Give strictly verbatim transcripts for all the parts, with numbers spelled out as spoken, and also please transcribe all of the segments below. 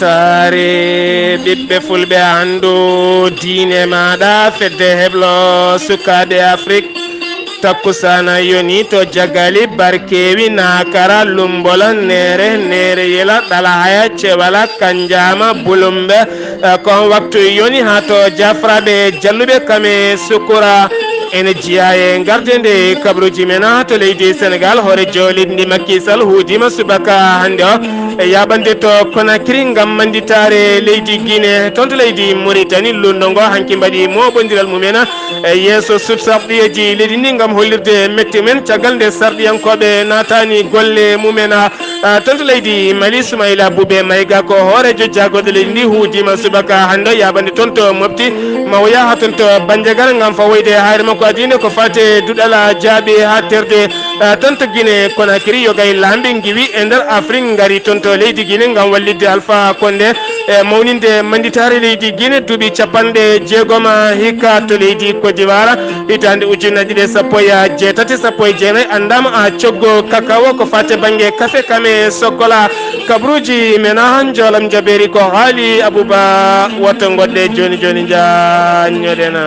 Taare ɓiɓɓe fulɓe anndu diine maaɗa fedde heblo sukaaɓe Afrik. Takkusaana yoni to Jagali, Barkeewi, Naakara, Lumbola, Neere, Neere Yela, Ɗalahaya, Cewala, Kanjaama, Bulumbe. Eh, ko on waktu yoni haa to Jafraɓe Jalluɓe Kame Sukura. Ene jeyaa e ngarde nde kabruuji men haa to leydi Senegal, hoore jooliiɗi ndi Macky Sall huudiima subaka hannde o e yaaɓande to Conakry ngam mannditaare leydi Guinée. Toon to leydi Mauritanie, luulndo ngo hanki mbaɗi mooɓondiral mumen e yeeso subsarɗiyeeji leydi ndi ngam hollirde mette men caggal nde sarɗiyankooɓe naataani golle mumen. Ah, toon to leydi Mali, Soumaïla Boubé Maïga ko hooreejo jaagorɗe leydi ndi huudiima subaka hannde o yaaɓande toon to Mopti, Mawoya haa toon to Bandiagara ngam fawoyde haayre makko adii nde ko faati e duɗal jaaɓi haa terde. Ah, toon to Guinée Conakry, yogay laamɓe ngiwi e nder Afrik ngari toon to leydi Guinée ngam wallitde Alpha Condé e mawninde mannditaare leydi Guinée duuɓi capanɗe jeegom hikka to leydi Côte d'Ivoire. Hitaande ujunnaji ɗiɗi e sappo e jeetati, sappo e jeenayi anndaama a coggo kakawo ko faati bannge kafe kame sokkola. Kabruuji men a njoolam jabeeri ko haali Abuba. Woto ngoɗɗe jooni jooni njaanñoɗen.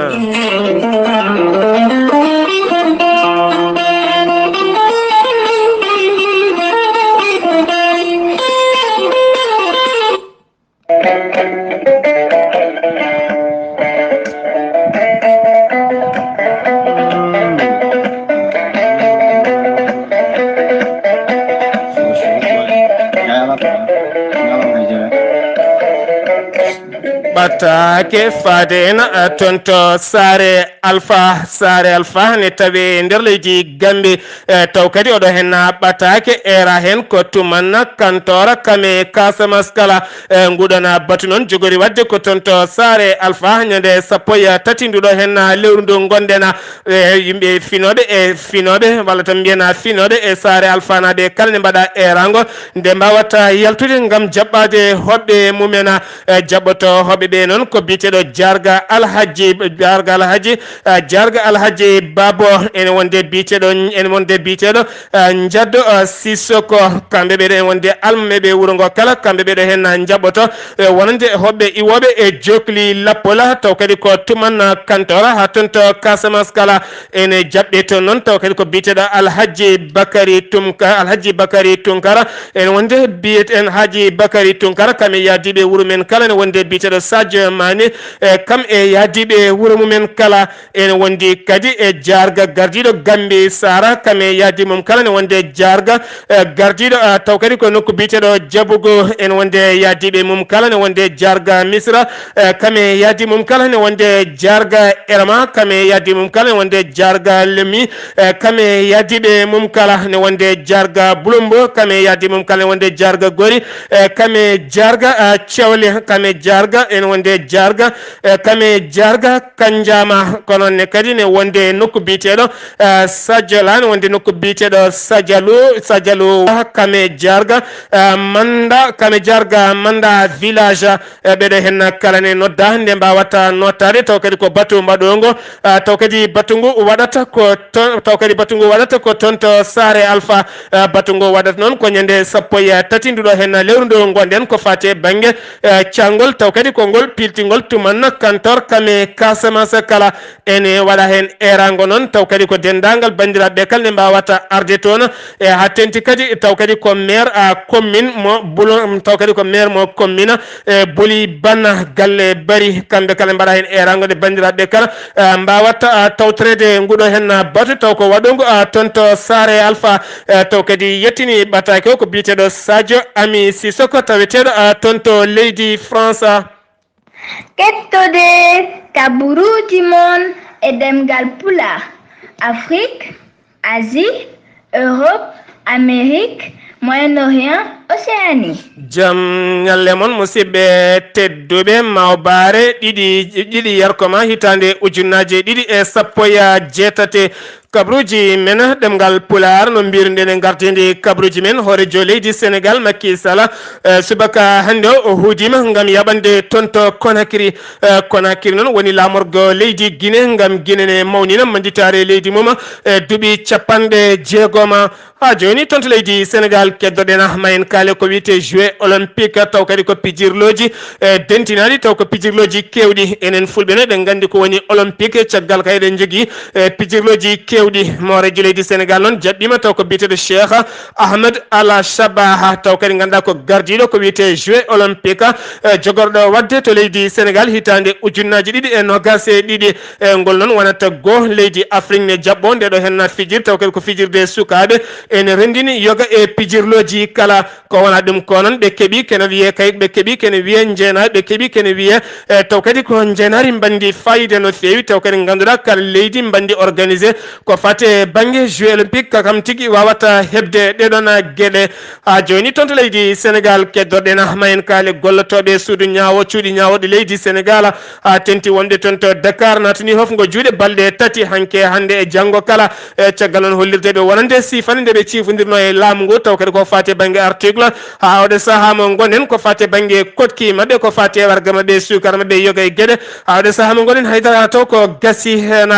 Ɓataake faade en, eh, toon to Saare Alfa. Saare Alfa ne tawi e nder leydi Gambi, eh, taw kadi oɗo hen ɓataake era hen ko tumanna kantora kame Casamance kala. Eh, nguɗon batu noon jogori waɗde ko toon to Saare Alfa ñande sappo e tati nduɗo hen lewru ndu ngonɗen. Eh, yimɓe finooɓe e finooɓe, walla tan mbiyen finooɓe e Saare Alfanaaɓe kala ne mbaɗa eeraango nde mbaawata yaltude ngam jaɓɓaade hoɓɓe mumen. Eh, jaɓɓoto hoɓɓe ɓe noon ko biyeteeɗo Jarga Alhaji, Jarga Alhaji, eh, Jarga Alhaji Babo, ene wonde biyeteeɗo, ene wonde biyeteeɗo, eh, Njaddo, eh, Sissoko. Kamɓe ɓe ɗo ene wonde almameeɓe wuro ngo kala, kamɓe ɓe ɗo hen na jaɓɓoto, eh, wonande hoɓɓe iwooɓe e jokli lappola, taw kadi ko tuman kantora haa toon to Casamance kala. Ene jaɓɓe toon noon, taw kadi ko biyeteeɗo Alhaji Bakari Tumka-, Alhaji Bakari Tunkara, ene wonde biyet-, en Haji Bakari Tunkara, kam e yaadiiɓe wuro men kala, ene wonde biyeteeɗo Sadio Mané, e kam e yaadiiɓe wuro mumen kala, ene wondi kadi e Jarga gardiiɗo Gambi Sara, kam e yaadi mum kala, ene wonde Jarga, e gardiiɗo, a, taw kadi ko nokku biyeteeɗo Jabugo, ene wonde yaadiiɓe mum kala, ene wonde Jarga Misra, e kam e yaadi mum kala, ene wonde Jarga Erama, kam e yaadi mum kala, ene wonde Jarga Lemi, e kam e yaadiiɓe mum kala, ene wonde Jarga Bulumbo, kam e yaadi mum kala, ene wonde Jarga Gori, e kam e Jarga, a, Cewle, kam e Jarga, ene wonde Jarga, e kam e Jarga Kanjama, ko noon ne kadi ne wonde nokku biyeteeɗo, e, Sajola, ne wonde nokku biyeteeɗo Sajalu, Sajalu, kam e Jarga, e, Manda, kam e Jarga Manda village, e, ɓeɗo hen kala ne nodda nde mbawata notaade, taw kadi ko batu mbaɗongo, a, taw kadi batu ngu waɗata ko toon, taw kadi batu ngu waɗata ko toon to Saare Alfa, a, batu ngu waɗata noon ko ñande sappo e tati nduɗo hen lewru ndu ngonɗen ko faate bannge, a, caangol, taw kadi ko ngol piltingol tuman kantor kame Casamance kala. Ene waɗa heen eeraango noon, taw kadi ko denndaangal banndiraaɓe kala ne mbaawata arde toon, e haa teeŋti kadi, taw kadi ko maire, a, commune mo Bulo-, taw kadi ko maire mo commune, e Boli Banna Galle Bari, kamɓe kala mbaɗa heen eeraango nde banndiraaɓe kala, a, mbaawata, a, tawtoreede nguɗo heen, a, batu, taw ko waɗungo, a, toon to Saare Alfa, a, taw kadi yettini ɓataake o ko biyeteeɗo Sadio Ami Sissoko taweteeɗo, a, toon to leydi France. Kettode kaburuuji mon e ɗemngal Pulaar, Afrique, Asie, Europe, Amérique, Moyen-Orient, Océanie. Jam ñalle mon, musidɓe tedduɓe, mawbaare ɗiɗi, ɗiɗi yarko ma hitaande ujunnaaje ɗiɗi e sappo e jeetati. Kabruuji men ɗemngal Pulaar, no mbiiruɗen e ngardiindi kabruuji men, hooreejo leydi Senegaal, Makki Sala, eh, subaka hannde o, o huudiima ngam yaɓande toon to Konakiri. Eh, Konakiri noon woni laamorgo leydi Gine ngam Gine ne mawnina mannditaare leydi mum, eh, duuɓi capanɗe jeegoma. Haa jooni toon to leydi Senegaal, keddoɗen ah, ma en kaale ko wiyetee Jeux Olympique, taw kadi ko pijirlooji, eh, dentinaaɗi, taw ko pijirlooji keewɗi. Enen Fulɓe ne, eɗen nganndi ko woni Olympique, caggal kay eɗen njogii, eh, pijirlooji keewɗi. Mooreejo leydi Senegaal noon jaɓɓiima, taw ko biyeteeɗo Cheikh Ahmed Ala Shabaha, taw kadi ngannduɗaa ko gardiiɗo ko wiyetee Jeux Olympique, eh, jogorɗo waɗde to leydi Senegaal hitaande ujunnaaji ɗiɗi e noogaas e ɗiɗi. E ngol noon wonata goo leydi Afrik ne jaɓɓoo nde ɗo henna fijir, taw kadi ko fijirde sukaaɓe. Ene renndini yoga e pijirlooji kala. Ko wona ɗum ko noon ɓe keɓi kene wiyee kay, ɓe keɓi kene wiyee njeenaari, ɓe keɓi kene wiyee, e taw kadi ko njeenaari mbanndi fayida no feewi, taw kadi ngannduɗaa kala leydi mbanndi organisé ko fate bannge Jeux Olympique, ka kam tigi waawata heɓde ɗeɗon geɗe. Haa jooni toon to leydi Senegaal, keddorɗen ah, ma en kaale gollotooɓe suudu ñaawo, cuuɗi ñaawooɗi leydi Senegaal, haa tenti wonɓe toon to Dakar, naatani hofngo juuɗe balɗe tati hanke, hannde e janngo kala. E caggal noon hollirde ɓe wonande siifani nde ɓe ciifondirno e laamu ngu, taw kadi ko faati e bannge article, haa oɗo sahaa mo ngonɗen ko faati e bannge koɗki maɓɓe, ko faati e warga maɓɓe, suukara maɓɓe, yoga e geɗe. Haa oɗo sahaa mo ngonɗen haydara taw ko gasi heen.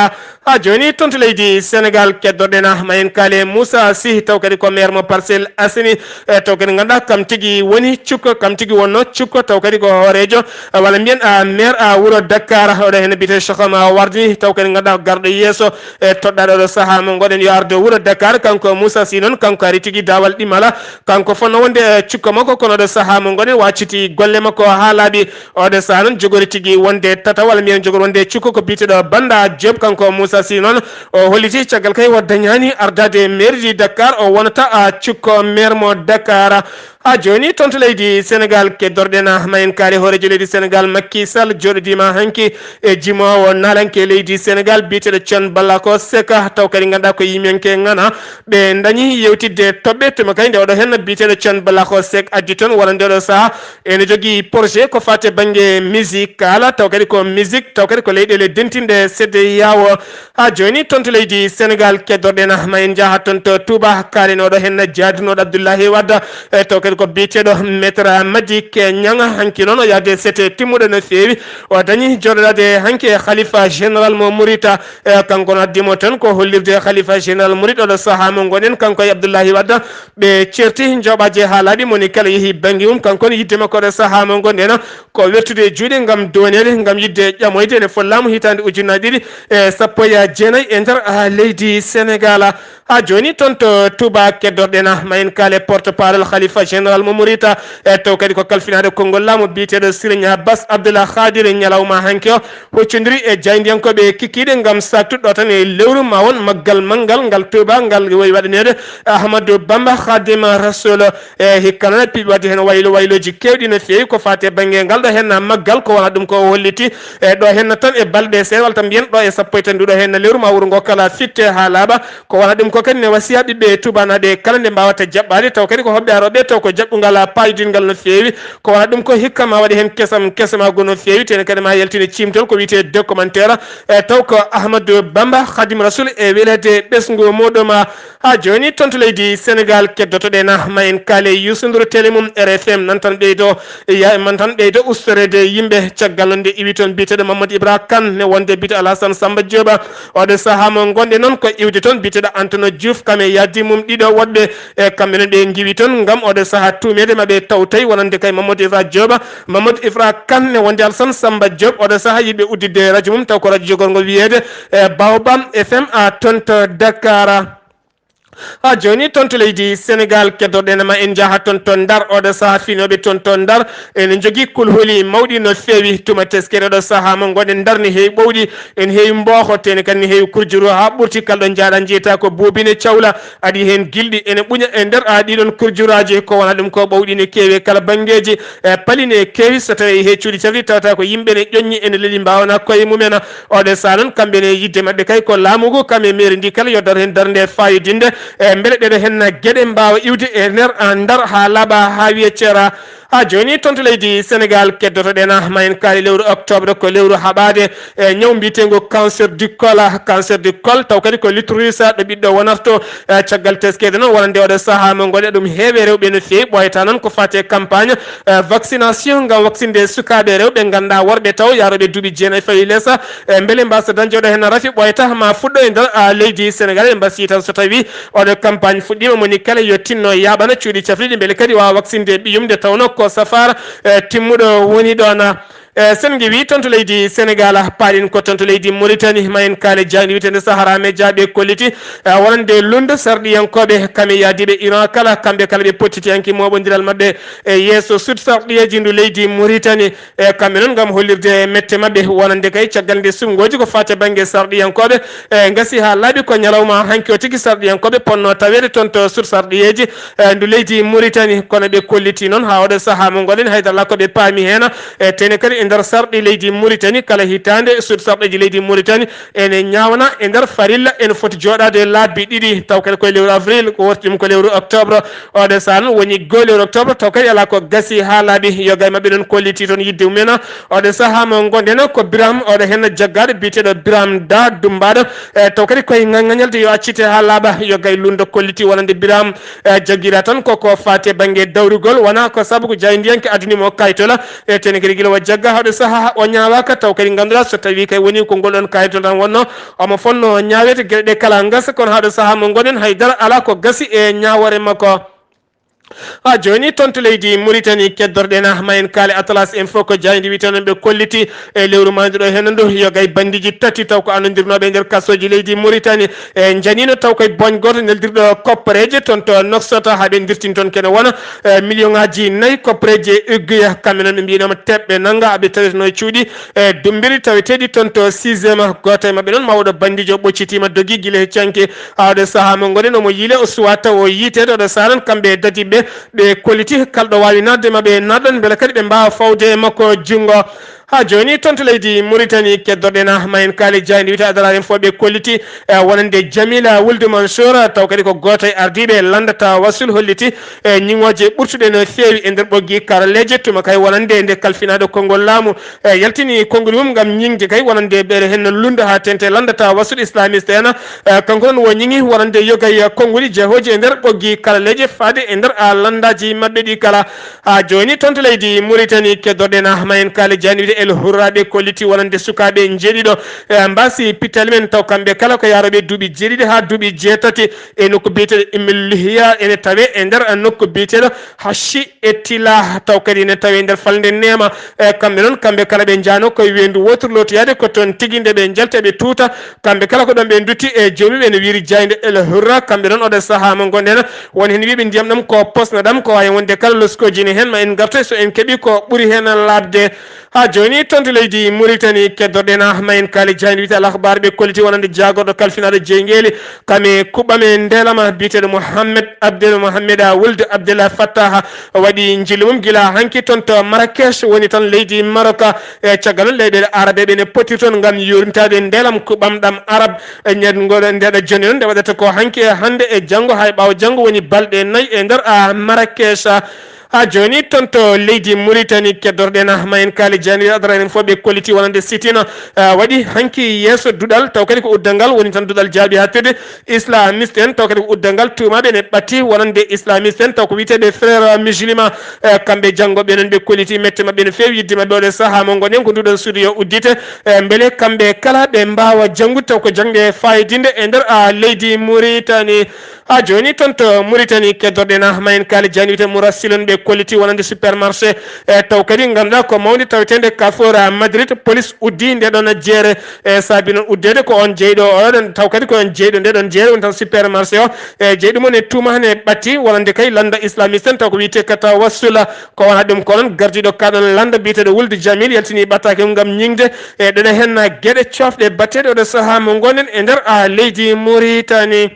Haa jooni toon to leydi Senegaal, keddorɗen ah, ma en kaale Moussa Sy, taw kadi ko maire mo Parcelles Assainies, e taw kadi ngannduɗaa kam tigi woni cukko, kam tigi wonno cukko, taw kadi ko hooreejo, e walla mbiyen, a, maire, a, wuro Dakar, oɗo heen biyetee Cheikh Oumar Wardini, taw kadi ngannduɗaa ko garɗo yeeso, e toɗɗaaɗo oɗo sahaa mo ngonɗen yo arde wuro Dakar, kanko Moussa Sy noon, kanko ari tigi daawal ɗimala, kanko fotno wonde, e, cukko makko, kono oɗo sahaa mo ngonɗen wacciti golle makko haa laaɓi. Oɗo sahaa noon jogori tigi wonde tata, walla mbiyen jogori wonde cukko ko biyeteeɗo Banda Diop, kanko Moussa Sy noon o holliti caggal kay o dañaani ardaade mairie de Dakar, o wonata, a, cukko maire mo Dakar. Haa jooni toon to leydi Senegaal, keddorɗen ah, ma en kaale hooreejo leydi Senegaal Macky Sall jooɗodiima hanki e jimoowo naalanke leydi Senegaal biyeteeɗo Thione Ballago Seck, taw kadi ngannduɗaa ko yimiyanke ŋana. Ɓe ndañi yewtidde toɓɓe tuma kay nde oɗo heen biyeteeɗo Thione Ballago Seck addi toon wonande oɗo sahaa ene jogii projet ko faati e bannge musical, taw kadi ko musique, taw kadi ko leyɗeele dentinɗe C E D E A O. Haa jooni toon to leydi Senegaal, keddorɗen ah, ma en njaha toon to Touba, kaalen oɗo heen jaadunooɗo Abdoulaye Wade, e taw kadi ko biyeteeɗo Maître Madick Niang, hanki noon o yahde sete timmuɗo no feewi. O dañi jooɗodaade hanki e Khalifa Général mo Mouride, e kanko no addi mo tan ko hollirde Khalifa Général Mouride oɗo sahaa mo ngonɗen, kanko e Abdoulaye Wade. Ɓe ceerti njooɓaaje haa laaɓi, moni kala yehi bannge mum, kanko ne yiɗde makko oɗo sahaa mo ngonɗen ko wertude juuɗe ngam dooneede, ngam yiɗde ƴamoyde ene follaamu hitaande ujunnaji ɗiɗi e sappo e jeenayi e nder, a, leydi Senegaal. Haa jooni toon to Touba, keddorɗen ah, ma en kaale porte-parole Khalifa Général mo Mouride, e taw kadi ko kalfinaaɗo konngol laamu biyeteeɗo Serigne Bass Abdoul Khadir, ñalawma hanki o huccondiri e jaayndiyankooɓe kikiiɗe ngam saaktude ɗo tan e lewru ma won maggal manngal ngal Touba ngal woyi waɗaneede Ahmadou Bamba Khadim Rasoul. E hikka noon piɓi waɗde heen waylo waylooji keewɗi no feewi ko faati e bannge ngal ɗo heen maggal, ko wona ɗum ko o holliti e ɗo heen tan e balɗe seeɗa walla tan mbiyen ɗo e sappo e tati nduɗo heen lewru ma wuro ngo kala fitte haa laaɓa. Ko wona ɗum ko kadi ne wasiya ɓiɓɓe tuubanaaɓe kala nde mbaawata jaɓɓaade, taw kadi ko hoɓɓe arooɓe, taw ko jaɓɓungal paayodingal no feewi. Ko wona ɗum ko hikka ma waɗi heen kesam kesamaagu no feewi, tene kadi ma yaltine ciimtol ko wiyetee documentaire, e taw ko Ahmadou Bamba Khadim Rasoul e weleede ɓesngu muɗum. Haa jooni toon to leydi Senegaal, keddotoɗen ah, ma en kaale Youssou Ndour télé mum R F M nan tan ɓeydo, ya, man tan ɓeydo ustoreede yimɓe caggal nde iwi toon biyeteeɗo Mamadou Ibra Kane ne wonde biyetee Alassane Samba Diop. Oɗo sahaa mo ngonɗen noon ko iwde toon biyeteeɗo Antonio Diouf, kam e yahdi mum ɗiɗo woɗɓe, e kamɓe noon ɓe ngiwi toon ngam oɗo sahaa tuumeede ma ɓe taw tawi wonande kay Mamadou Ibra Diop. Mamadou Ibra Kane ne wonde Alassane Samba Diop, oɗo sahaa yiɗɓe udditde radio mum taw ko radio jogorngo wiyeede, e, Baobab F M, a, toon to Dakar. Haa jooni toon to leydi Senegaal, keddorɗen ma en njaha toon to Ndar. Oɗo sahaa finooɓe toon to Ndar ene njogii kulhuli mawɗi no feewi. Tuma teskere oɗo sahaa mo ngonɗen Ndar ne heewi ɓowɗi, ene heewi mbooho, tene kadi ne heewi kurjuru haa ɓurti. Kala ɗo njaaɗa njiyataa ko buubi ne cawla, aɗi heen gilɗi ene ɓuña e nder, a, ɗiɗon kurjuraaji. Ko wona ɗum ko ɓowɗi ne keewi e kala banngeeji, e pali ne keewi. So tawii he cuuɗi cafri tawata ko yimɓe ne ƴoññi ene leli mbaawana koye mumen. Oɗo sahaa noon kamɓe ne yiɗde maɓɓe kay ko laamu ngu kam e mairie ndi kala yo dar heen darnde fayodinde. E mbele ɗeɗo henna geɗe mbaawa iwde e nder a ndar haa laaɓa haa wiya ceera. Haa jooni toon to leydi Sénégal keddotoɗen ah ma en kaali lewru octobre ko lewru haɓaade e ñaw mbiyeteengu cancer du col. Cancer du col taw kadi ko l'utérus ɗo ɓiɗɗo wonata to. E caggal teskeede noon wonande oɗo sahaa mo ngoɗe ɗum heewe rewɓe no feewi ɓooyata noon ko fate campagne e vaccination ngam vaccinde sukaaɓe rewɓe ngannduɗaa worɓe taw yaroɓe duuɓi jeenayi fawi lesa. E mbele mbasa dañde oɗo heen rafi ɓooyata ma fuɗɗo e nder a leydi Sénégal e mbasi tan so tawi oɗo campagne fuɗɗiima moni kala yo tinno yaaɓana cuuɗi cafriɗi mbele kadi waawa vaccinde ɓiyum nde tawnoo ko safara e timmuɗo woni ɗoon. E sen ngewi toon to leydi Sénégal paaɗin ko toon to leydi Mauritanie ma en kaali jaaynde wiyetende Sahara Media ɓe kolliti e wonande lunde sarɗiyankooɓe kame yaadiiɓe Iran kala kamɓe kala ɓe pottiti hanki mooɓondiral maɓɓe e yeeso sud sarɗiyeeji ndu leydi Mauritanie. E kamɓe noon ngam hollirde mette maɓɓe wonande kay caggal nde suɓngooji ko fate bannge sarɗiyankooɓe e ngasi haa laaɓi ko ñalawma hanki o tigi sarɗiyankooɓe ponno taweede toon to sud sarɗiyeeji e ndu leydi Mauritanie. Kono ɓe kolliti noon haa oɗo sahaa mo ngoɗen haydara alaa ko ɓe paami heen e tene kadi e nder sarɗi leydi Mauritanie kala hitaande sud sarɗeeji leydi Mauritanie ene ñaawna e nder farilla ene foti jooɗaade laabi ɗiɗi taw kadi koye lewru avril ko worti ɗum ko lewru octobre. Oɗo sahaa noon woni goo lewru octobre taw kadi alaa ko gasi haa laaɓi yoga e maɓɓe noon kolliti toon yidde mumen. Oɗo sahaa mo ngonɗen ko Biram oɗo heen jaggaaɗo biyeteeɗo Biram Da Dumbaaɗo e taw kadi koye ŋaŋŋañalde yo accite haa laaɓa yoga e lundo kolliti wonande Biram e jaggira tan koko fate bannge dawrugol wona ko sabu ko jaayndiyanke adunimo kaytola e tene kadi gila o jagga haɗo sahaa o ñaawaaka taw kadi ngannduɗaa so tawi kay woni ko ngol ɗon kayitol tan wonno omo fonno ñaawete geɗe ɗe kala ngasa kono haɗo sahaa mo ngoɗen haydara alaa ko gasi e ñaawoore makko. Haa jooni toon to leydi Mauritanie keddorɗen ah ma en kaali Atlas Info ko jaaynde wiyetee noon ɓe kolliti e lewru maayde ɗo heen ndu yoga e banndiiji tati taw ko anondirnooɓe e nder kasooji leydi Mauritanie e njaniino taw koye boñ gooto neldirɗo koppareeje toon to Nouakchott haa ɓe ndirtin toon kene wona e million ŋaaji nayi koppareeji e egguya kamɓe noon ɓe mbiynooma teɓɓe nannga aɓe taweteno e cuuɗi e dummbiri taweteeɗi toon to sixiéme gooto e maɓɓe noon mawɗo banndiijo ɓoccitiima dogi gila he canki. Awde sahaa mo ngoɗen omo yiile o suwaa taw o yiiteede oɗo sahaa noon kamɓe e dadiɓe ɓe kolliti kalɗo waawi naatde maɓɓe naatɗon mbele kadi ɓe mbaawa fawde e makko junngo. Haa jooni toon to leydi Mauritanie keddorɗen ah ma en kaali jaaynde wiyetee Adara Info ɓe kolliti e wonande Jamila Wuldu Mansour taw kadi ko gooto e ardiiɓe lannda tawassul holliti e ñiŋooje ɓurtuɗe no feewi e nder ɓoggi karalleeje tuma kay wonande nde kalfinaaɗo konngol laamu e yaltini konngol mum ngam ñiŋde kay wonande ɓeɗe heen no lundo haa tente lannda tawassul islamiste en. E kanko noon wo ñiŋi wonande yoga e konnguli jehooji e nder ɓoggi karalleeje faade e nder a lanndaaji maɓɓe ɗi kala. Haa jooni toon to leydi Mauritanie keddorɗen ah ma en kaali jaaynde wiyetee El Hurra ɓe kolliti wonande sukaaɓe njeeɗiɗo e mbaasi pittali men taw kamɓe kala ko yaroɓe duuɓi jeeɗiɗi haa duuɓi jeetati e nokku biyeteeɗo Imilhiya ene tawe e nder nokku biyeteeɗo Hashi e Tila taw kadi ene tawe e nder falnde Neema. E kamɓe noon kamɓe kala ɓe njaano koye weendu wootoru lootoyaade ko toon tigi nde ɓe njalta ɓe tuuta kamɓe kala ko ɗoon ɓe ndutti e joomi ɓe no wiiri jaaynde El Hurra kamɓe noon oɗo sahaa mo ngonɗen won heen wiiɓe ndiyam ɗam ko posno ɗam ko waawi wonde kala loskooji ne heen ma en ngartoy so en keɓi ko ɓuri heen laaɓde. Haa jooni toon to leydi Mauritanie keddorɗen ah ma en kaali jaaynde wiyetee Al Akhbar ɓe kolliti wonande jaagorɗo kalfinaaɗo jeyngeeli kame kuɓɓam e ndeelama biyeteeɗo Mohamed Abdel Mohamed Wuld Abdel Fattah waɗi njillu mum gila hanki toon to Marrakech woni tan leydi Maroc. E caggal noon leyɗeele arabe ɓe ne poti toon ngam yurmitaade ndeelam kuɓɓam ɗam arab e ñaɗngol ndeɗo joni noon nde waɗata ko hanki e hannde e janngo hay ɓaawo janngo woni balɗe nayi e nder a Marrakech. Haa jooni toon to leydi Mauritanie keddorɗen ah ma en kaali jaaynde Adara enen fof ɓe kolliti wonande sitina waɗi hanki yeeso duɗal taw kadi ko uddal ngal woni tan duɗal jaaɓi haaɗtirde islamiste en taw kadi ko uddal ngal tuumaaɓe ene ɓatti wonande islamiste en taw ko wiyeteeɓe frère musulman. E kamɓe janngo ɓe noon ɓe kolliti mette maɓɓe no feewi yidde maɓɓe oɗo sahaa mo ngonɗen ko nduɗon suudu yo uddite e mbele kamɓe kala ɓe mbaawa janngude taw ko jaŋde fayidinde e nder a leydi Mauritanie. Haa jooni toon to Mauritanie keddorɗen ah ma en kaali jaaynde wiyetee Mourassilon ɓe kolliti wonande supermarché e taw kadi ngannduɗaa ko mawnde taweteende Carrefour Madrid police uddi nde ɗon jeere e saabi noon uddeede ko on jeyɗo oɗon taw kadi ko on jeyɗo nde ɗon jeere woni tan supermarché o e jeyɗo mum e tuuma heen e ɓatti wonande kay lannda islamiste en taw ko wiyetee ka tawassula ko wona ɗum ko noon gardiiɗo kaɗon lannda biyeteeɗo Wuld Jamil yaltini ɓattaake mum ngam ñiŋde e ɗeɗe heen geɗe coofɗe batteeɗe oɗo sahaa mo ngonɗen e nder a leydi Mauritanie.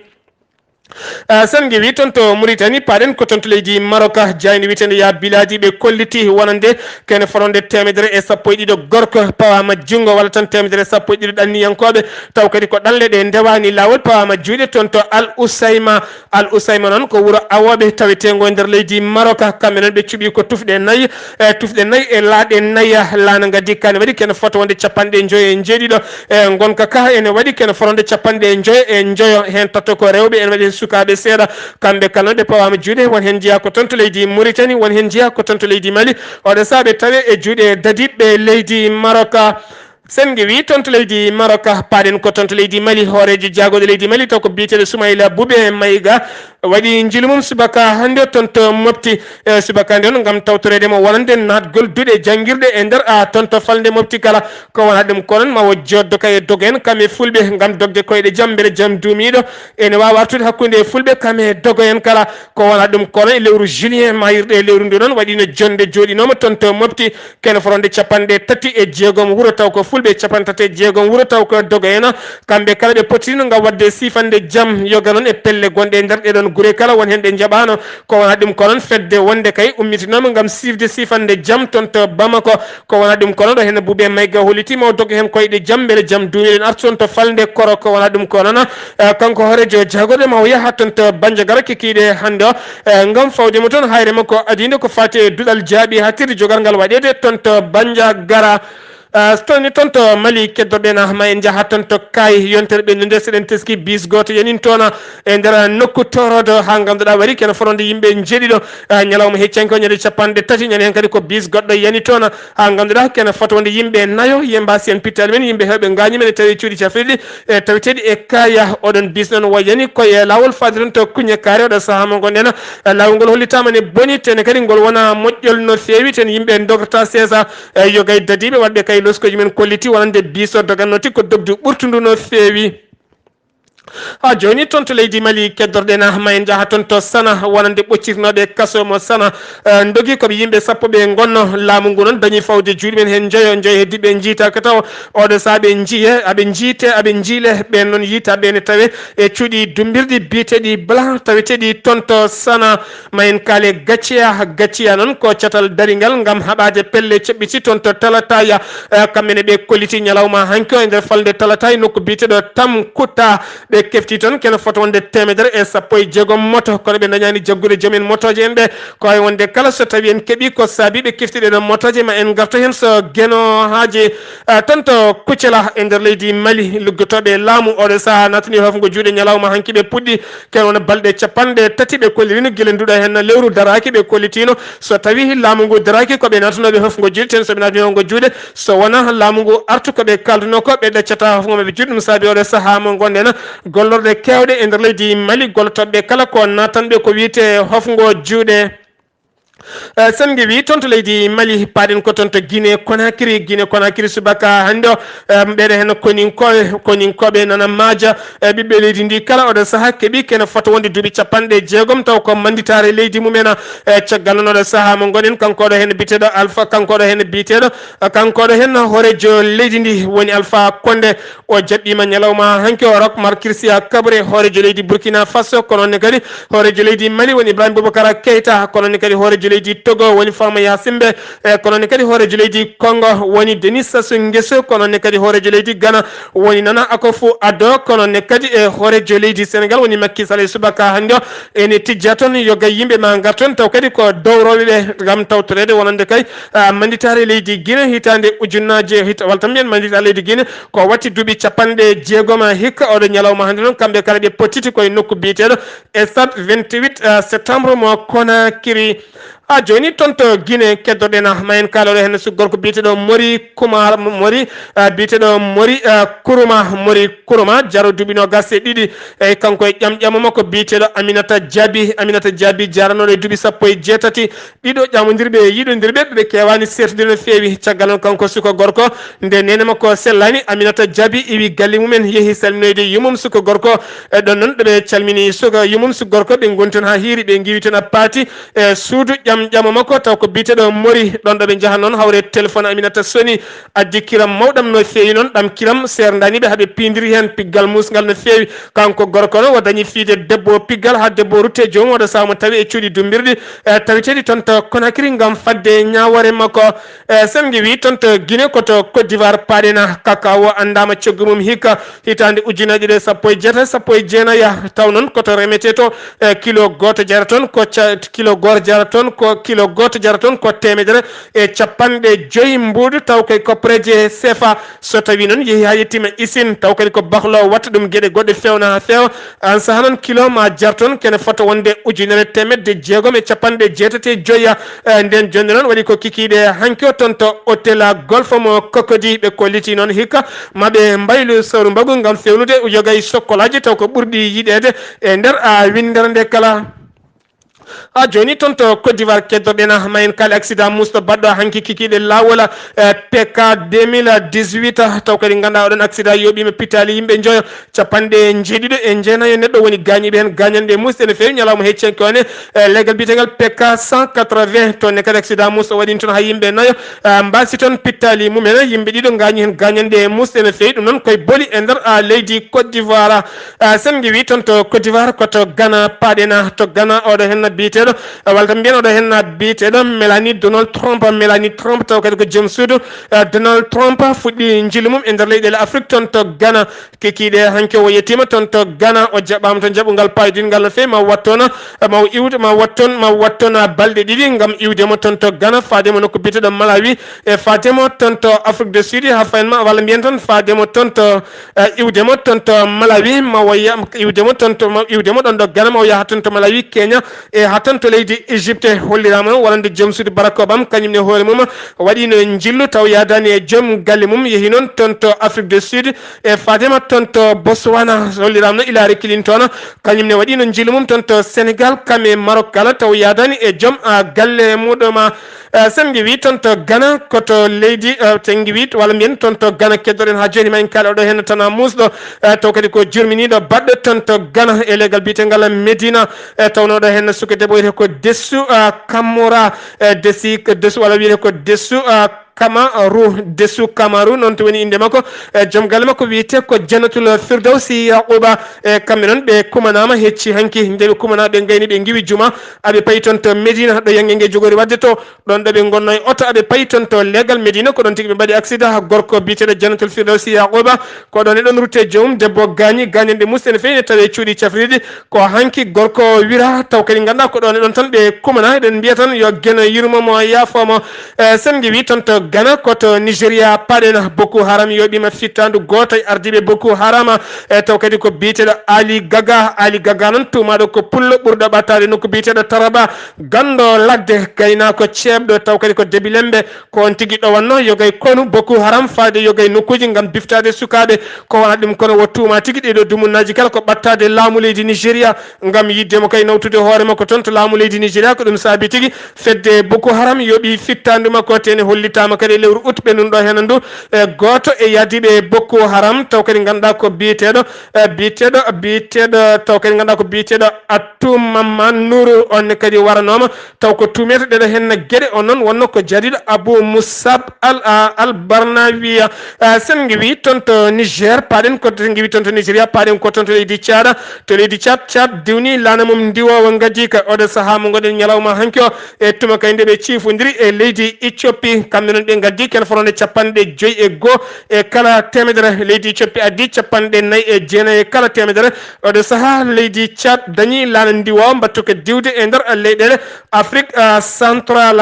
Ah, sen ngewi toon to Mauritanie, paaɗen ko toon to leydi Maroc, jayndi wiyeteende Ya Biladi ɓe kolliti wonande kene fotande teemedere e sappo e ɗiɗo gorko pawaama junngo, walla tan teemedere e sappo e ɗiɗo ɗanniyankooɓe, taw kadi ko ɗanle ɗe ndewaani laawol, pawaama juuɗe toon to Al Usayma. Al Usayma noon ko wuro awooɓe taweteengo e nder leydi Maroc, kamɓe noon ɓe cuɓi ko tufɗe nayi, e tufɗe nayi e laaɗe nayi, laana nga dikkani waɗi kene fotande capanɗe njoyo e njeeɗiɗo, e ngonka ka ene waɗi kene fotande capanɗe njoyo e njoyo, heen tato ko rewɓe, ene waɗi heen sukaaɓe seeɗa. Kamɓe kala noon ɓe pawaama juuɗe, won heen njiyaa ko toon to leydi Mauritanie, won heen njiyaa ko toon to leydi Mali. Oɗo sahaa ɓe tawe e juuɗe dadiiɓe leydi Maroc. Sen ngewi toon to leydi Maroc, paaɗen ko toon to leydi Mali, hooreejo jaagorɗe leydi Mali, taw ko biyeteeɗo Soumaïla Boubé Maïga, waɗi njiilu mum subaka hannde toon to Mopti. E subaka hannde on ngam tawtoreede mo wonande naatgol duɗe janngirɗe e nder a toon to falnde Mopti kala. Ko wonaa ɗum ko noon ma o jooddo kay e dogo en kam e fulɓe ngam dogde koyɗe jam, mbele jam duumiiɗo ene waawa artude hakkunde e fulɓe kam e dogo en kala. Ko wonaa ɗum ko noon e lewru juillet maayirɗe e lewru ndu noon waɗiino jonnde jooɗinooma toon to Mopti, kene fotande capanɗe tati e jeegom wuro, taw ko fulɓe capanɗe tati e jeegom wuro, taw ko dogo en. Kamɓe kala ɓe pottiino ngam waɗde siifande jam, yoga noon e pelle gonɗe e nder ɗee ɗoon gure kala, won heen ɗe njaɓaano. Ko wonaa ɗum ko noon fedde wonde kay ummitinooma ngam siifde siifande jam toon to Bamako. Ko wonaa ɗum ko noon ɗo heen Boubé Maïga hollitiima o doga heen koyɗe jam, mbele jam duumiiɗo en artu toon to falnde Koro. Ko wonaa ɗum ko noon, eh, kanko hooreejo jaagorɗe ma o yaha toon to Bandiagara kikiiɗe hannde o, eh, ngam fawde mo toon hayre makko adiinde ko faati e duɗal jaaɓi haaɗtirde jogal ngal waɗeede toon to Bandiagara. Ah, so tawii toon to Mali keddorɗen, ah, ma en njaha toon to Kaay, yontere ɓennunde, so eɗen teski bus gooto yanin toon, ah, e nder nokku tooroodo, haa ngannduɗaa waɗi kene fotande yimɓe njeeɗiɗo, ah, ñalawma heccanke o, ñande capanɗe tati, ñande heen kadi ko bus goɗɗo yani toon, ah, haa ngannduɗaa kene fotande yimɓe nayo, yimɓe mbaasi en pittaali men, yimɓe heewɓe ngaañi men e tawi cuuɗi cafrirɗi, e taweteeɗi e Kaay. Oɗon bus noon o yani ko e laawol faade toon to Kuñe Kaare, oɗo sahaa mo ngonɗen, ah, laawol ngol hollitaama ne boni, tene kadi ngol wonaa moƴƴol no feewi, ten yimɓe ndograta seesa. E yoga e dadiiɓe waɗɓe kay loskooji men kolliti wonande bus o doganno ti ko dogdu ɓurtundu no feewi. Haa jooni toon to leydi Mali keddorɗen, ah, ma en njaha toon to Sana wonande ɓoccirnooɓe kaso mo Sana, eh, ndogi ko ɓe yimɓe sappo ɓe ngonno. Laamu ngu noon dañi fawde juuɗe men heen njoyo, njoyo heddiiɓe njiitaaka taw. Oɗo sahaa ɓe njiye, aɓe njiite, aɓe njiile, ɓeen noon yiitaaɓe ene tawe e cuuɗi dummbirɗi biyeteeɗi Blanc taweteeɗi toon to Sana. Ma en kaale Gacciya. Gacciya noon ko catal daringal ngam haɓaade pelle ceɓɓiti toon to Talataya. Eh, kamɓe ne ɓe kolliti ñalawma hanki o e nder falnde Talataya nokku biyeteeɗo Tam Kutta. Ɓe kefti toon kene fotande teemedere e sappo e jeegom moto, kono ɓe ndañaani jaggude joom en motooje en ɓe. Ko wayi wonde kala so tawi en keɓi ko saabi ɓe kefti ɗee ɗoo motooje, ma en ngarto heen so Geno Haaji, eh, toon to Kucela e nder leydi Mali. Luggotooɓe laamu oɗo sahaa naatani hofngo juuɗe ñalawma hanki ɓe puɗɗi Kene wona balɗe capanɗe tati ɓe kollirino gila nduɗo heen lewru daraaki ɓe kollitino. So tawi laamu ngu daraaki ko ɓe naatunooɓe hofngo juuɗe, ten so ɓe naatani hofngo juuɗe. So wona laamu ngu artu ko ɓe kaalduno ko ɓe ɗaccata hofngo maɓɓe juuɗe. Ɗum saabi oɗo sahaa mo ngonɗen gollorɗe keewɗe e nder leydi Mali, gollotooɓe kala ko naatanɓe ko wiyete hofngo juuɗe. Eh, sen ngewi toon to leydi Mali, paaɗen ko toon to Guinée Conakry. Guinée Conakry subaka hannde o, eh, mbeɗa heen koninkooɓe, koninkooɓe nana maaja, eh, ɓiɓɓe leydi ndi kala oɗo sahaa keɓi kene fota wonde duuɓi capanɗe jeegom taw ko mannditaare leydi mumen. Eh, caggal noon oɗo sahaa mo ngonɗen, kanko oɗo heen biyeteeɗo Alpha, kanko oɗo heen biyeteeɗo, eh, kanko oɗo heen hooreejo leydi ndi woni Alpha Condé. O jaɓɓiima ñalawma hanki o Roch Marc Christian Kaboré, hooreejo leydi Burkina Faso, kono ne kadi hooreejo leydi Mali woni Ibrahim Boubacar Keita, kono ne kadi hooreejo leydi Togo woni Faama Yasimbe, e kono ne kadi hooreejo leydi Congo woni Denis Sassou Nguesso, kono ne kadi hooreejo leydi Ghana woni Nana Akufo-Addo, kono ne kadi e hooreejo leydi Senegal woni Macky Sall. E subaka hannde o ene tijja toon, yoga yimɓe ma ngar toon, taw kadi ko dowroɓe ɓe ngam tawtoreede wonande kay, ah, mannditaare leydi Guinée hitaande ujunnaaje, hita-, walla tan mbiyen mannditaare leydi Guinée ko watti duuɓi capanɗe jeegom hikka. Oɗo ñalawma hannde noon, kamɓe kala ɓe pottiti koye nokku biyeteeɗo Stade vingt-huit, ah, septembre mo Conakry. Haa jooni toon to Guinée keddorɗen, ah, ma en kaalo ɗo heen sukko gorko biyeteeɗo Mori Kumar, Mori, ah, biyeteeɗo Mori, ah, Kuruma, Mori Kuruma, jaro duuɓi noogas e ɗiɗi. Eyi, kanko e ƴamƴamo makko biyeteeɗo Aminata Jaabi. Aminata Jaabi jaranooɗo e duuɓi sappo e jeetati. Ɗiɗo ƴamondirɓe e yiɗondirɓe, ɓe keewaani seertude no feewi. Caggal noon, kanko suka gorko, nde neene makko sellaani, Aminata Jaabi iwi galle mumen, yehi salminoyde yummum suka gorko. E ɗon noon, ɗo ɓe calmini suka yummum suka gorko, ɓe ngoni toon haa hiiri, ɓe ngiwi toon a paati e suudu ƴam ƴamo makko taw ko biyeteɗo Mori. Ɗon ɗo ɓe njaha noon, hawre téléphone Aminata soni, addi kiram mawɗam no feewi noon. Ɗam kiram seerndani ɓe, haɓe piindiri heen piggal muusngal no feewi. Kanko gorko noon o dañi fiyde debbo o piggal, haa debbo o rutte joomum, oɗo sahaa mo tawi e cuuɗi dummbirɗi, e, taweteeɗi toon to Conakry ngam fadde ñaawoore makko. E, Sen Ngiwi toon to Guinée, ko to Côte d'Ivoire paaɗen. Kakao anndaama coggu mum hikka hitaande ujunnaji ɗiɗi e sappo e jeetati, sappo e jeenayi. Taw noon ko to remetee to, e, kilo gooto jarata toon ko ca-, kilo gooto jarata toon ko, kilo gooto jarata toon ko teemedere e capanɗe joyi mbuuɗu, taw koye koppareeje C F A. So tawii noon yehii haa yettiima usine, taw kadi ko bahlo watta ɗum geɗe goɗɗe feewna haa feewa. Aan sahaa noon kilo ma jar toon kene fota wonde ujunere teemedde jeegom e capanɗe jeetati e joyi. E, ndeen jonnde noon waɗi ko kikiiɗe hanki o toon to hôtel Golf mo Cocody. Ɓe kolliti noon hikka ma ɓe mbaylu sawru mbagu ngam feewnude yogay sokkolaaji taw ko ɓurɗi yiɗeede e nder, a, winndere nde kala. Haa jooni toon to Côte d'Ivoire keddoɗen ma en kaali accident muusɗo baɗɗo hanki kikiiɗe laawol, e, P K deux mille dix-huit, taw kadi ngannduɗaa oɗon accident yooɓiima pittaali yimɓe njoyo, capanɗe njeeɗiɗo e jeenayo neɗɗo woni gaañiiɓe heen gaañanɗe muusɗe no feewi ñalawma hecci hanki o ne, e, leggal biyetegal P K cent quatre-vingts. Toon ne kadi accident muusɗo waɗi toon haa yimɓe nayo, e, mbaasi toon pittaali mumen, yimɓe ɗiɗo ngaañi heen gaañanɗe muusɗe no feewi, ɗum noon koye Boli e nder, a, leydi Côte d'Ivoire. A, Sen Ngiwi toon to Côte d'Ivoire ko to Ghana paaɗen. To Ghana oɗo heen biyeteeɗo, a, walla tan mbiyen oɗo heen biyeteeɗo Melanie Donald Trump, Melanie Trump taw kadi ko joom suudu, a, Donald Trump fuɗɗi njillu mum e nder leyɗeele Afrique toon to Ghana. Kikiiɗe hanki o yettiima toon to Ghana, o jaɓaama toon jaɓungal paayodingal no feewi, ma wattoona, ma o iwde, ma wattoon, ma wattoona balɗe ɗiɗi ngam iwde mo toon to Ghana, faade mo nokku biyeteeɗo Malawi, e faade mo toon to Afrique du Sud, haa fayin ma, walla mbiyen tan faade mo toon to, e, iwde mo toon to Malawi, ma o ya-, iwde mo toon to, ma iwde mo ɗoon ɗo Ghana, ma o yaha toon to Malawi, Kenya, e haa toon to leydi Égypte. Holliraama noon wonande joom suudu Barack Obama, kañum ne hoore mum waɗiino njillu taw yaadaani e joom galle mum, yehi noon toon to Afrique du Sud, e faade ma toon to Botswana, holliraama no Hillary Clinton, kañum ne waɗiino njillu mum toon to Sénégal, kam e Maroc kala, taw yaadaani e joom, a, galle muɗum. A, Sen Ngiwi toon to Ghana, ko to leydi, a, Sen Ngiwi, walla mbiyen toon to Ghana keddoɗen haa jooni, ma en kaali oɗo heen tana muusɗo, a, taw kadi ko jurminiiɗo baɗɗo toon to Ghana e leggal biyetengal Medina, a, tawnooɗo heen suka debbo wiyetee ko Desu, a, Kamora, a, Desi, Desu walla wiyetee ko Desu, a, Kamaru, Desu Kamaru, noon to woni innde makko. E, joom galle makko wiyetee ko Jannatul Firdawsi Yaquba. E, kamɓe noon ɓe kumanaama hecci hanki. Nde ɓe kumanaa, ɓe ngayni, ɓe ngiwi juma, aɓe payi toon to Medina, ɗo yannge nge jogori waɗde to. Ɗoon ɗo ɓe ngonnoo e oto, aɓe payi toon to leegal Medina, ko ɗoon tigi ɓe mbaɗi aksida. Gorko biyeteeɗo Jannatul Firdawsi Yaquba, ko ɗoon e ɗoon rutte joomum, debbo gaañi, gaañanɗe muusɗe no feewi, ne tawee cuuɗi cafriiɗi. Ko hanki gorko o wira, taw kadi ngannduɗaa ko ɗoon e ɗoon tan ɓe kumana, eɗen mbiya tan yo Geno yurmo mo, yaafo mo. E, Sen Ngiwi toon to Ghana, ko to Nigeria paaɗen. Boko Haram yooɓiima fittaandu gooto e ardiiɓe Boko Haram, e, taw kadi ko biyeteeɗo Ali Gaga. Ali Gaga noon tuumaaɗo ko pullo ɓurɗo ɓattaade nokku biyeteeɗo Taraba, ganndo ladde, gaynaako ceeɓɗo, taw kadi ko Debilembe. Ko on tigi ɗowannoo yogay konu Boko Haram faade yogay nokkuuji ngam biftaade sukaaɓe. Ko wonaa ɗum kono wo tuuma tigi ɗiɗo dumunnaaji kala ko ɓattaade laamu leydi Nigeria ngam yiɗde mo kay nawtude hoore makko toon to laamu leydi Nigeria. Ko ɗum saabi tigi fedde Boko Haram yooɓi fittaandu makko, te ne hollitaama kadi e lewru ut ɓennuɗo heen ndu. E gooto e yaadiiɓe Boko Haram taw kadi ngannduɗaa ko biyeteeɗo, e biyeteeɗo, biyeteeɗo, taw kadi ngannduɗaa ko biyeteeɗo Attumama Nuru, on ne kadi waranooma. Taw ko tuumeteɗo heen geɗe, o noon wonno ko jariiɗo Abu Musab al, a, al Barnawiya. A, Sen Ngiwi toon to Niger, paaɗen ko Sen Ngiwi toon to Nigeria, paaɗen ko toon to leydi Caada. To leydi Caad, Caad diwni laana mum ndiwoowo ngadi ka oɗo sahaa mo ngonɗen ñalawma hanki o. E tuma kay nde ɓe ciifondiri e leydi Ethiopie, kamɓe noon ɓe ngaddi ken fotnde capanɗe joyi e goo e kala teemedere. Leydi Ethiopie addi capanɗe nayi e jeenayi e kala teemedere. Oɗo sahaa leydi Caad dañi laana ndiwoowo mbattu ko diwde e nder leyɗeele Afrique, ah, Central.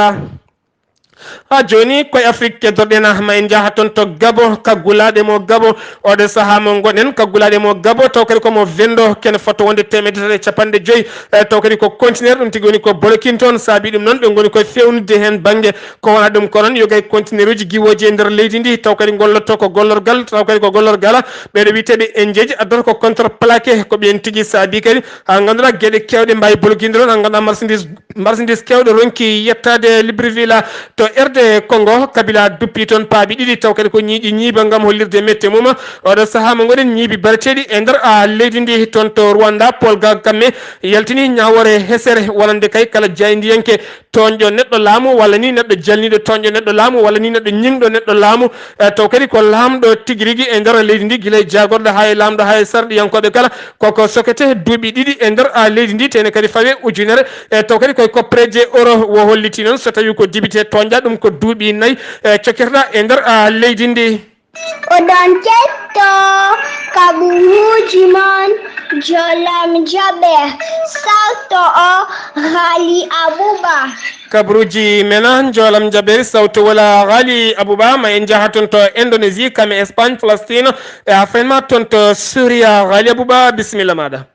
Haa jooni koye Afrique keddoɗen, ah, ma en njaha toon to Gabo, kaggulaaɗe mo Gabo. Oɗo sahaa mo ngonɗen, kaggulaaɗe mo Gabo, taw kadi ko mo Vendo, kene fotto wonde teemedde tati e capanɗe joyi, eh, taw kadi ko conteneur, ɗum tigi woni ko bolokin toon. Saabi ɗum noon, ɓe ngoni koye feewnude heen bannge. Ko wonaa ɗum ko noon, yogay conteneuruuji giwooji e nder leydi ndi, taw kadi ngollotto ko gollorgal, taw kadi ko gollorgal ɓeeɗo wiyeteeɓe Indieeji, addata ko contreplaqué, ko ɓeen tigi saabi kadi, haa ngannduɗaa geɗe keewɗe mbaawi bolginde ɗoon, haa ngannduɗaa marchandise, marchandise keewɗe ronki yettaade Libreville to R D Congo, Kabila duppii toon paabi ɗiɗi, taw kadi ko ñiiƴi ñiiba ngam hollirde mette mum. Oɗo sahaa mo ngoɗen, ñiibi bareteeɗi e nder, a, leydi ndi. Toon to Rwanda, Paul Kagame yaltini ñaawoore hesere, wonande kay kala jaayndiyanke tooñɗo neɗɗo laamu, walla ni neɗɗo jalniiɗo tooñɗo neɗɗo laamu, walla ni neɗɗo ñiŋɗo neɗɗo laamu. E, taw kadi ko laamɗo tigi rigi e nder leydi ndi, gila e jaagorɗo haa e laamɗo haa e sarɗiyankooɓe kala. Koko sokete duuɓi ɗiɗi e nder, a, leydi ndi, tene kadi fawe ujunere. E, taw kadi koye koppereeje euro wo holliti noon, so tawi ko député tooñɗa, ɗum ko duuɓi nayi, e, cokirɗa e nder, a, leydi ndi. Oɗon ketto kaɓuuji mon, Jolam Jaɓe, sawto o Ghali Abuba. Kabaruuji men, Jolam Jaɓe, sawto wala Ghali Abuba, ma en njaha toon to Indonésie, kam e Espagne, Palestine, e Afrique ma toon to Suria. Ghali Abuba, bisimilla maɗa.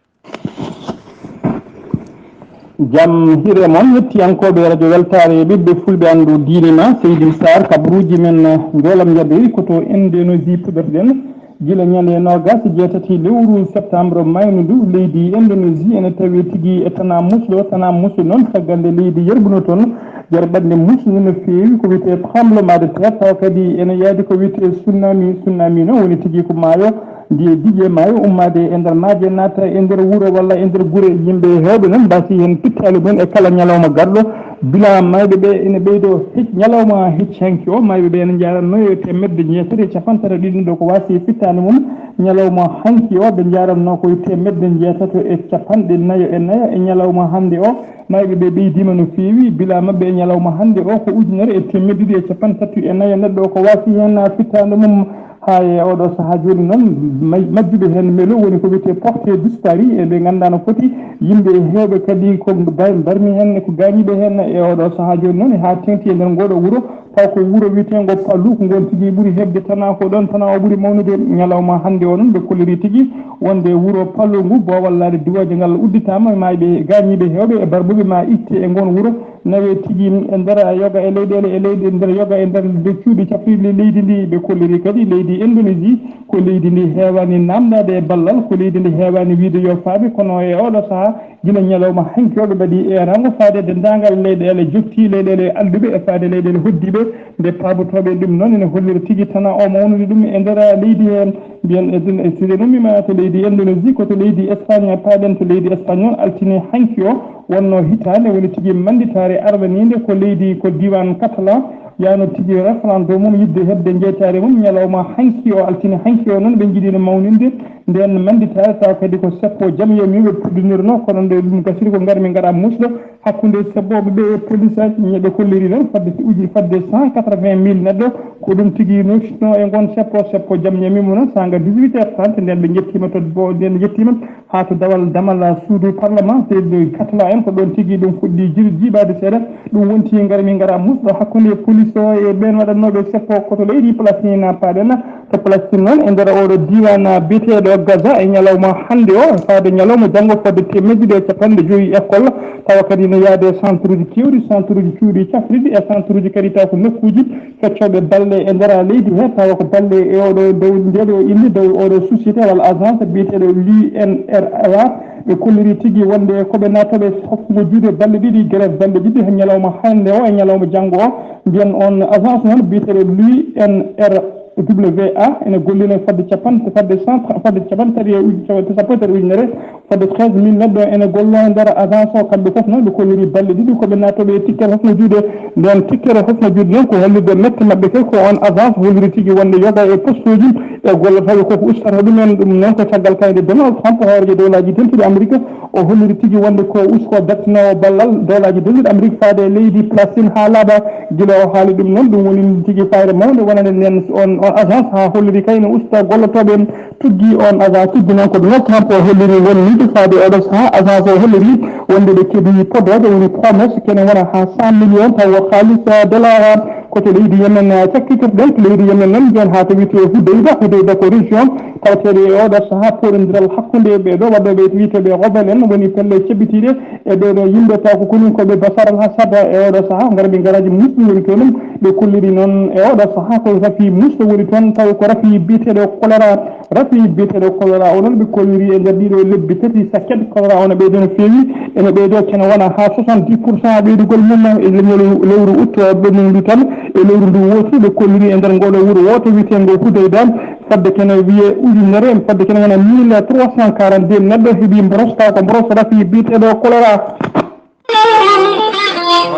Jam hiire mon, hettiyankooɓe Radio Weltaare, ɓiɓɓe fulɓe anndu diine ma, Seydi Sarr, kabaruuji men, Jolam Jaɓe, ko to Indonésie puɗorɗen. Gila ñande noogas e jeetati lewru septembre maynu ndu, leydi Indonésie ene tawi tigi e tana musɗo, tana musɗo noon, caggal nde leydi yerɓuno toon, yerɓannde musɗo no feewi, ko wiyetee tremblement de terre, tawa kadi ene yaadi ko wiyetee tsunami, tsunami noon woni tigi ko maayo, ndiye diƴe maayo ummaade e nder maaje, naata e nder wuro walla e nder gure, yimɓe heewɓe noon mbaasi heen pittaali mum e kala ñalawma garɗo. Bilan mayɓe ɓe ene ɓeydo hec-, ñalawma hecci hanki o, mayɓe ɓe ene njaaranno e teemedde jeetati e capanɗe tati ɗiɗi ɗo ko waasi fittaande mum. Ñalawma hanki o, ɓe njaaranno ko e teemedde jeetati e capanɗe nayo e nayo e ñalawma hannde o. Mayɓe ɓe ɓeydiima no feewi, bilan maɓɓe e ñalawma hannde o ko ujunere e teemedde ɗiɗi e capanɗe tati e nayo neɗɗo ko waasi heen fittaande mum. Haa e oɗo sahaa jooni noon, may-, majjuɓe heen melo woni ko wiyetee porté disparu, e ɓe nganndaa no foti, yimɓe heewɓe kadi ko ba-, mbarmi heen, ko gaañiiɓe heen e oɗo sahaa jooni noon, haa teeŋti e nder ngooɗo wuro, taw ko wuro wiyeteengo Palu, ko ngoon tigi ɓuri heɓde tana, ko ɗoon tana o ɓuri mawnude. Ñalawma hannde o noon, ɓe kolliri tigi wonde wuro Palu ngu, boowal laaɗe diwooje ngal udditaama, mayɓe gaañiiɓe heewɓe e barbuɓe ma itte e ngoon wuro. Nawe tigi e nder yoga e leyɗeele, e leyɗe nder yoga e nder cuuɗi cafrirɗi leydi ndi. Ɓe kolliri kadi leydi Indonésie ko leydi ndi heewaani naamndaade e ballal, ko leydi ndi heewaani wiyde yo faaɓe, kono e oɗo sahaa, gila ñalawma hanki o, ɓe mbaɗi eeraango faade denndaangal leyɗeele jokkii, leyɗeele alɗuɓe e faade leyɗeele hoɗdiiɓe. Nde paabotooɓe ɗum noon ene hollira tigi tana o mawnude ɗum e nder leydi heen. Mbiyen e ɗum e sire ɗum mimata to leydi Indonésie, ko to leydi Espagne, paaɗen to leydi Espagne noon, altine hanki o wonno hitaande woni tigi mannditaare arwaniinde ko leydi, ko diiwaan Catalan, yaano tigi référendum mum yiɗde heɓde jeytaare mum ñalawma hanki o, altine hanki o noon ɓe njiɗino mawninde ndeen mannditaare, tawa kadi ko seppo jam yamiiɓe puɗɗinirno, kono nde ɗum gasiri ko ngarmi ngaɗa musɗo hakkunde sebbooɓe ɓe e polisaaji, ñe ɓe kolliri noon fadde uji, fadde cent quatre-vingt mille neɗɗo, ko ɗum tigi notitno e ngon seppo, seppo jam yamiima noon, saanga dix-huit heures trente, nden ɓe njettiima to bo-, nden ɓe njettiima haa to dawal damal suudu parlement, te ɓe Katla en ko ɗoon tigi ɗum fuɗɗi ji-, jiiɓaade seeɗa. Ɗum wonti ngar min ngara musɗo hakkunde police o e ɓeen waɗannooɓe seppo ko to leydi Palestine paaɗen. To Palestine noon, e nder oɗo diiwaan biyeteeɗo Gaza, e ñalawma hannde o, faade ñalawma janngo fodde teemedde ɗiɗi e capanɗe joyi école, tawa kadi no yaade e centre uji keewɗi, centre uji cuuɗi cafrirɗi e centre uji kadi taw ko nokkuuji feccooɓe balle e nder leydi he, tawa ko balle e oɗo dow ndeɗo inde dow oɗo société walla agence biyeteeɗo l'U N R A. Ɓe kolliri tigi wonde ko ɓe naatooɓe hokkugo juuɗe balɗe ɗiɗi, grève balɗe ɗiɗi, ñalawma hannde o e ñalawma janngo o. Mbiyen on agence noon biyeteeɗo l'U N R W A ene gollino fodde capanɗe, fodde cent, fodde capanɗe tati e uj-, capanɗe tati ujunere, fodde treize mille neɗɗo ene gollo e nder agence o. Kamɓe fof noon ɓe kolliri balɗe ɗiɗi ko ɓe naatooɓe e tikkere hokkugo juuɗe. Nden tikkere hokkugo juuɗe noon ko hollirde mette maɓɓe kay ko on agence holliri tigi wonde yoga e poste uji e gollotooɓe koko ustata ɗumen. Ɗum noon ko caggal kayde Donald Trump, hooreejo dowlaaji dentuɗi Amérique, o holliri tigi wonde ko usko dartinoowo ballal dowlaaji dentuɗi Amérique faade e leydi Palestine haa laaɓa. Gila o haali ɗum noon, ɗum woni tigi fayre mawnde wonande nden on, on agence haa holliri kay no usta gollotooɓe tuggi on agence. Tuggi noon ko Donald Trump o holliri won miijo faade oɗo sahaa. Agence o holliri wonde ɓe keɓi podooje woni promesse kene wona haa cent millions taw ko haalis, eh, dollar. Ko to leydi Yemen, eh, cakkitirɗen, to leydi Yemen noon, mbiyen haa to wiyetee Hudayda. Hudayda ko région tawateeɗo e oɗo sahaa pooɗondiral hakkunde ɓee ɗo waɗooɓe wiyeteeɓe rebelle en, woni pelle ceɓɓitiiɗe e ɓee ɗo yimɓe, taw ko kañum ko ɓe Bashar al-Assad e oɗo sahaa, ngarmi ngaraaji musɗi woni toon. Ɓe kolliri noon e oɗo sahaa ko rafi musɗo woni toon, taw ko rafi biyeteeɗo choléra. Rafi biyeteeɗo choléra o noon, ɓe kolliri e nder ɗiɗo lebbi tati, sakket choléra o no ɓeydo no feewi, ene ɓeydo kene wona haa soixante-dix pour cent ɓeydugol mum e leñol lewru août o ɗomum ndu tan. E lewru ndu wootu ɓe kolliri e nder ngooɗo wuro wooto wiyeteengo Hudayda, fadde kene wiye ujunere, fadde kene wona mille trois cent quarante-deux neɗɗo heɓi mboros, taw ko mboros rafi biyeteeɗo choléra.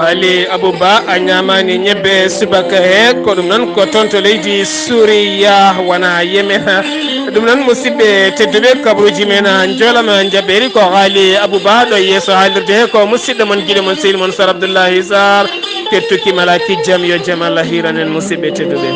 Ali Abouba a ñaamaani ñebbe subaka he, ko ɗum noon ko toon to leydi Suuriya, wona Yemen. Ɗum noon, musidɓe tedduɓe, kabaruuji men njoolama njaɓɓeeri ko Ali Abouba ɗo yeeso haalirde he, ko musidɗo mon, giɗo mon, sehil mon Sar Abdoullahi Sar. Kettuki malaki jam, yo jam Allah hiiran en, musidɓe tedduɓe.